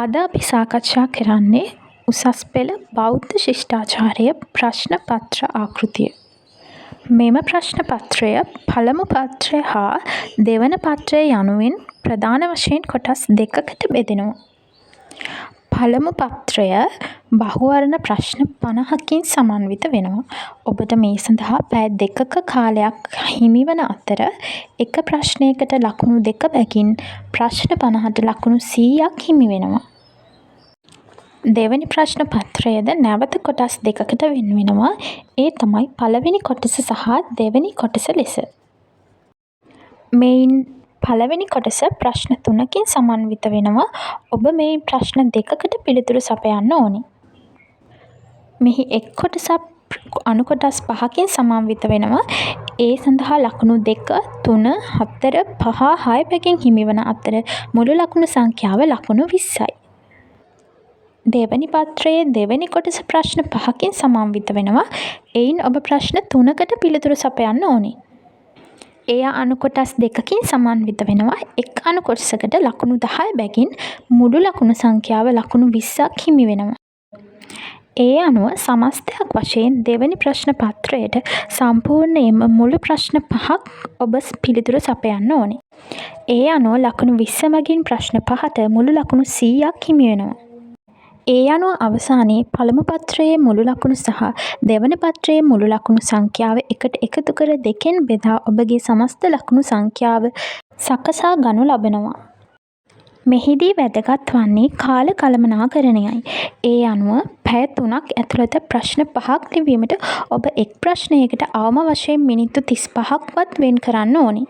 අද අපි සාකච්ඡා කරන්නේ උසස් පෙළ බෞද්ධ ශිෂ්ටාචාරය ප්‍රශ්න පත්‍ර ආකෘතිය. මෙම ප්‍රශ්න පත්‍රය පළමු පත්‍රය හා දෙවන පත්‍රය යනුවෙන් ප්‍රධාන වශයෙන් කොටස් දෙකකට බෙදෙනවා. පළමු පත්‍රය බහුවර්ණ ප්‍රශ්න 50කින් සමන්විත වෙනවා. ඔබට මේ සඳහා පැය 2ක කාලයක් හිමිවන අතර එක ප්‍රශ්නයකට ලකුණු 2 බැගින් ප්‍රශ්න 50ට ලකුණු 100ක් හිමි වෙනවා. දෙවැනි ප්‍රශ්න පත්‍රයද නැවත කොටස් දෙකකට වෙන් වෙනවා. ඒ තමයි පළවෙනි කොටස සහ දෙවැනි කොටස ලෙස. මෙයින් පළවෙනි කොටස ප්‍රශ්න තුනකින් සමන්විත වෙනවා. ඔබ මෙයින් ප්‍රශ්න දෙකකට පිළිතුරු සපයන්න ඕනි. මෙහි එක් කොටසක් අනු කොටස් පහකින් සමන්විත වෙනවා. ඒ සඳහා ලකුණු 2, 3, 4, 5, 6 බැගින් හිමිවන අතර මුළු ලකුණු සංඛ්‍යාව ලකුණු 20යි. දෙවැනි පත්‍රයේ දෙවැනි කොටස ප්‍රශ්න පහකින් සමන්විත වෙනවා. එයින් ඔබ ප්‍රශ්න තුනකට පිළිතුරු සපයන්න ඕනි. එය අනු කොටස් දෙකකින් සමන්විත වෙනවා. එක් අනු කොටසකට ලකුණු 10 බැගින් මුළු ලකුණු සංඛ්‍යාව ලකුණු 20ක් හිමි වෙනවා. ඒ අනුව සමස්තයක් වශයෙන් දෙවැනි ප්‍රශ්න පත්‍රයට සම්පූර්ණයෙන්ම මුළු ප්‍රශ්න පහක් ඔබ පිළිතුරු සපයන්න ඕනි. ඒ අනුව ලකුණු 20 මගින් ප්‍රශ්න පහට මුළු ලකුණු 100ක් හිමි වෙනවා. ඒ අනුව අවසානයේ පළමු පත්‍රයේ මුළු ලකුණු සහ දෙවන පත්‍රයේ මුළු ලකුණු සංඛ්‍යාව එකට එකතු කර දෙකෙන් බෙදා ඔබගේ සමස්ත ලකුණු සංඛ්‍යාව සකසා ගනු ලබනවා. මෙහිදී වැදගත් වන්නේ කාල කළමනාකරණයයි. ඒ අනුව පැය 3ක් ඇතුළත ප්‍රශ්න පහක් ලිවීමට ඔබ එක් ප්‍රශ්නයකට අවම වශයෙන් මිනිත්තු 35ක්වත් වෙන් කරන්න ඕනි.